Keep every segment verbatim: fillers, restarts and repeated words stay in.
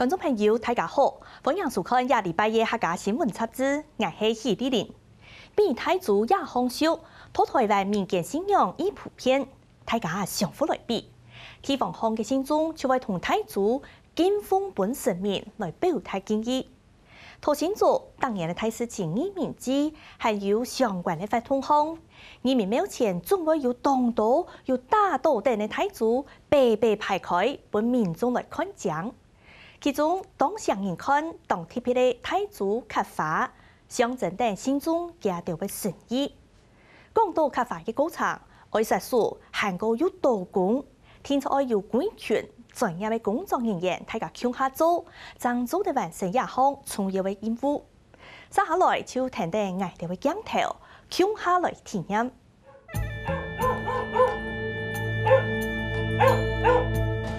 觀眾朋友，大家好，歡迎收看這禮拜个客家新聞雜誌，𠊎係許麗玲。米袋珠這項俗，在臺灣民間信仰已普遍，大家相互來比。地方項个信眾就會同袋珠敬奉分神明來表達敬意。 在新竹，逐年个大士情義民祭，還有相關个活動項，義民廟前總會有當多有打到等个袋珠，排排排開，分民眾來看靚。其中，當少人看、當特別个袋珠、刻花，象徵等信眾佢兜个心意。 講到刻花个過程，愛煞手，還過有刀工，定著愛有歸群專業个工作人員大家共下做，正做得完成這項重要个任務。接下來就跈等𠊎兜个鏡頭，共下來體驗。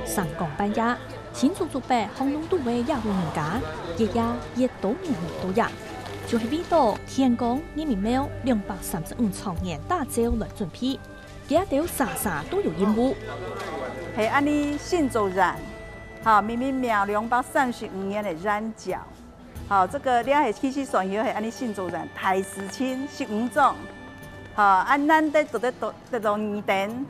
三更半夜，新竹竹北巷弄肚个這戶人家，一夜一多人來到這，就係為著天光義民廟兩百三十五週年打醮來準備。佢兜儕儕都有任務。係恁呢新竹醃，哈，義民廟兩百三十五年个醃醮。 好，這個這係其實算係恁呢新竹醃，大事情，十五種。好，恁難得做得到，得到二等。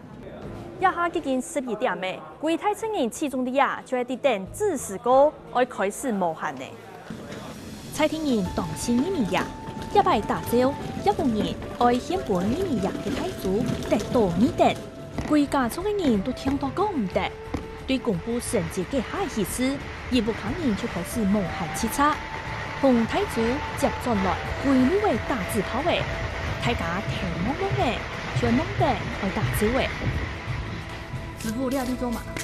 這下已經十一點了，歸大陣人聚集在這，就係在等子時過，愛開始無閒了。在地人當信義民爺，這擺打醮，這戶人愛獻分義民爺个袋珠，得到二等。 歸家族个人都暢到講毋得。對公布成績該下个時節，一屋下人就開始無閒直掣，同袋珠接轉來歸路个打紙炮仔，大家頭濛濛仔，就濛等愛打醮仔。師傅，你愛做麼个？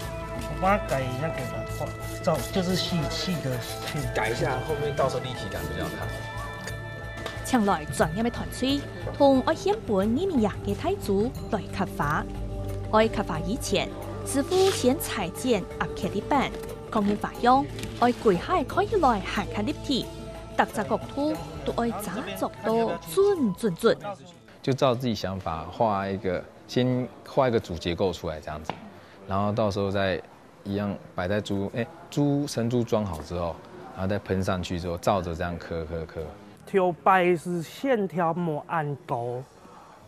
我幫他改那個啦，照，就是細細的去改一下，後面到時候立體感比較好看。 請來專業个團隊，同愛獻分義民爺个袋珠來刻花。愛刻花以前，師傅先裁剪壓刻一版，確認花樣，愛歸下个看起來還較立體，逐隻角度都愛抓著到準準準。就照自己想法畫一個，先畫一個主結構出來這樣子，然後到時候再 一樣擺在珠，欸，珠，生珠裝好之後，然後再噴上去之後，照著這樣刻刻刻。頭擺係線條無恁多，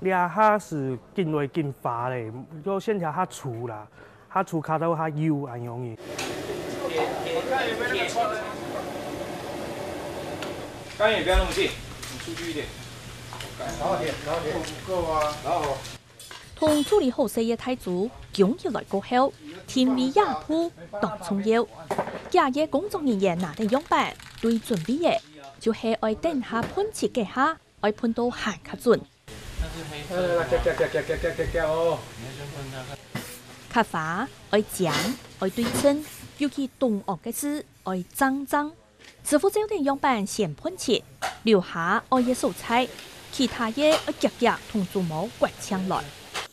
這下係緊來緊花咧，就線條較粗啦，較粗刻到較幼恁樣仔。剛也不要那麼近，你出去一點。好點，好點，夠啊。然後 同處理好勢个袋珠供起來過後，定位野步當重要。幾个工作人員拿等樣板，對準備个，就係愛等下噴漆該下，愛噴到還較準。刻花愛靚，愛對稱，尤其當旺个時愛靚靚。 師傅照等樣板先噴漆，留下愛个所在，其他个愛遽遽同珠模刮淨來。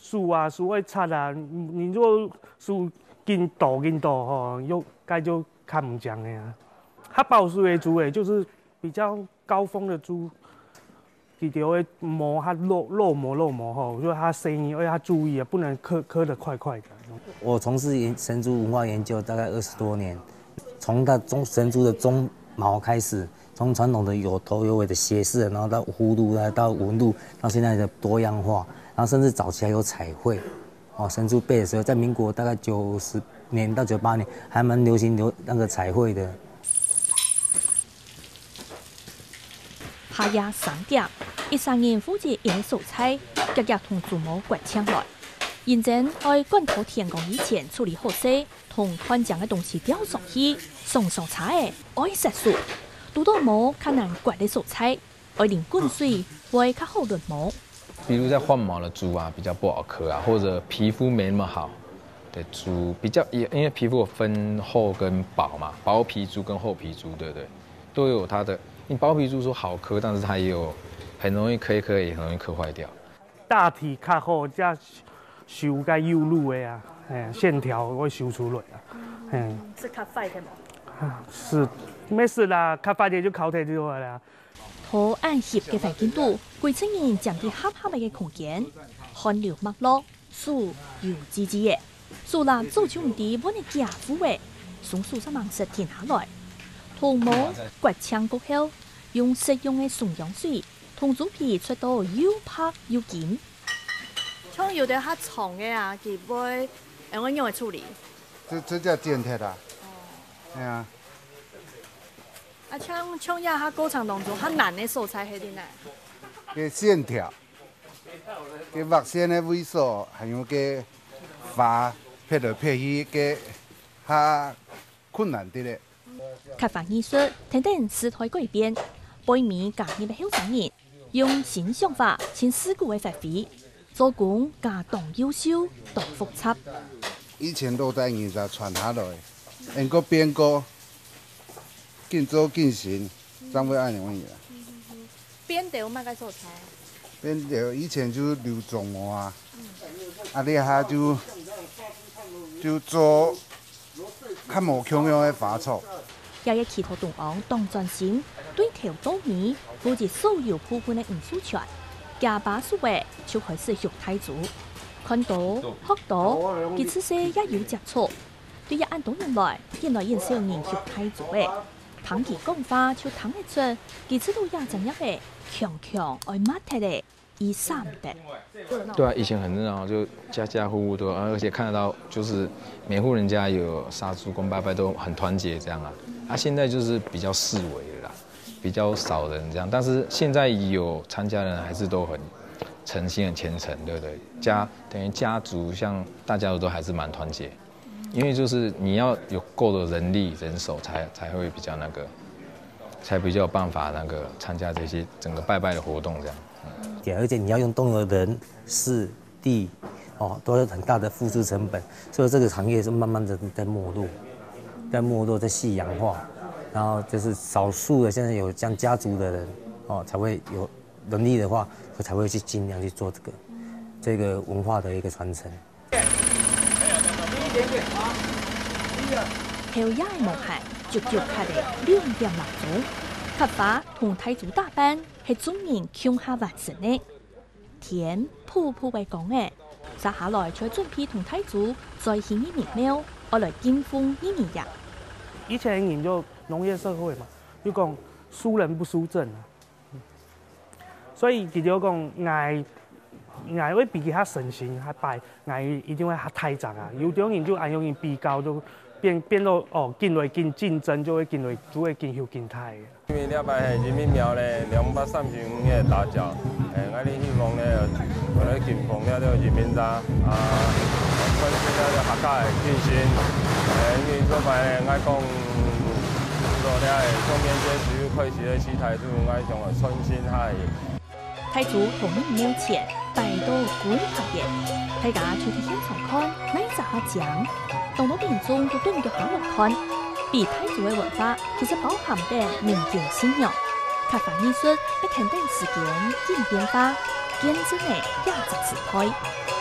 手啊，手會擦啊，你，你若手緊倒緊倒吼，又，該就較毋靚个啊。較保守个珠仔，就是比較高峰的珠， 佢就會磨，它落，落磨落磨吼，就它生意，而且它注意啊，不能刻，刻得快快的。我從事研，生珠文化研究大概二十多年，從它中，生珠的鬃毛開始，從傳統的有頭有尾的斜式，然後到葫蘆，再到纹路，到現在的多樣化，然後甚至早期還有彩繪。哦，生珠背的時候，在民國大概九十年到九八年，還蠻流行流，那個彩繪的。 下夜三點，一儕人負責一个所在，遽遽同珠模刮淨來。認真愛趕到天光以前處理好勢，同看靚个東西吊上去，上上車仔，愛煞手。堵到無較難刮个所在，愛淋滾水，會較好潤毛。 比如在換毛的豬啊，比較不好刻啊，或者皮膚沒那麼好的豬，比較，因為皮膚有分厚跟薄嘛，薄皮豬跟厚皮豬，對不對？都有它的，你薄皮豬說好刻，但是它也有很容易刻一刻，也很容易刻壞掉。大體較好，才修个幼路的啊，嘿，線條會修出來啊，嘿。係較快个無？啊，係，毋係啦，較快个就敲忒就好啦。 在恁狹个環境肚，歸陣人佔在狹狹个空間，汗流脈落，手油滋滋个。手膦早就毋知搵仔幾下仔，雙手煞猛實停下來，同毛刮淨過後，用食用个松香水，同豬皮捽到又白又金。像有兜較長个啊，佢會，會仰般處理？這，這叫剪忒啊。哦。哎呀。啊，像，像這下過程當中，較難个所在係在哪？該線條，該畫線个位所，還有該花撇來撇去，該較困難的咧。 刻花藝術跈等時代改變，背尾加入个後生人，用新想法尋事故个發揮，做工加當優秀、當複雜。以前老代人就傳下來，應該變過，緊做緊新，正會恁樣啦。 變到麼个所在？變到以前就留種啊，啊，這下就，就做較無共樣个花草。這个起頭同行當專心，對頭到尾負責所有部分个藝術圈。厥把手仔就開始畜大豬，看到、學到，佢自細也有接觸。 對這恁多年來，見來因少人畜大豬仔，聽佢講話就聽得出，佢知道這隻業仔強強愛抹忒咧，佢捨毋得。對啊，以前很熱鬧，就家家戶戶都有，而且看得到，就是每戶人家有殺豬公拜拜都很團結這樣啊。啊，現在就是比較式微了啦，比較少人這樣，但是現在有參加的人還是都很誠心、很虔誠，對不對？家，等於家族，像大家都還是蠻團結。 因為就是你要有夠的人力人手才，才會比較那個，才比較有辦法那個參加這些整個拜拜的活動這樣。嗯。對，而且你要用動用的人、事、地，哦，都是很大的付出成本，所以這個行業是慢慢地在沒落，在沒落，在夕陽化。然後就是少數的現在有像家族的人，哦，才會有能力的話，才會去盡量去做這個，這個文化的一個傳承。 頭也無閒，足足刻了兩點零鐘。刻花同大豬打扮係眾人共下完成个。天殕殕个光仔，續下來就準備同大豬再去義民廟，愛來敬奉義民爺。以前人就農業社會嘛，就講輸人不輸陣啊。 所以佢就講，𠊎，𠊎會比佢較誠心，較拜，𠊎一定會較大隻啊。有兜人就恁樣比較，就變，變到，哦，緊來緊競爭，就會緊來，就會緊畜緊大个。因為這擺係義民廟咧，兩百三十五年打醮，誒，𠊎兜希望咧，為了敬奉這兜義民爺，啊，傳承這兜客家个精神。誒，因為這擺咧，𠊎講，做這个中元節就開始个時代，就𠊎想愛傳承下去。 大豬同義民廟前擺到滾熱熱，大家就在現場看哪一隻較靚。當多民眾都踮腳下望看，比大豬个文化其實包含等民間信仰。刻花藝術會跈等時間緊變化，見證个這隻時代。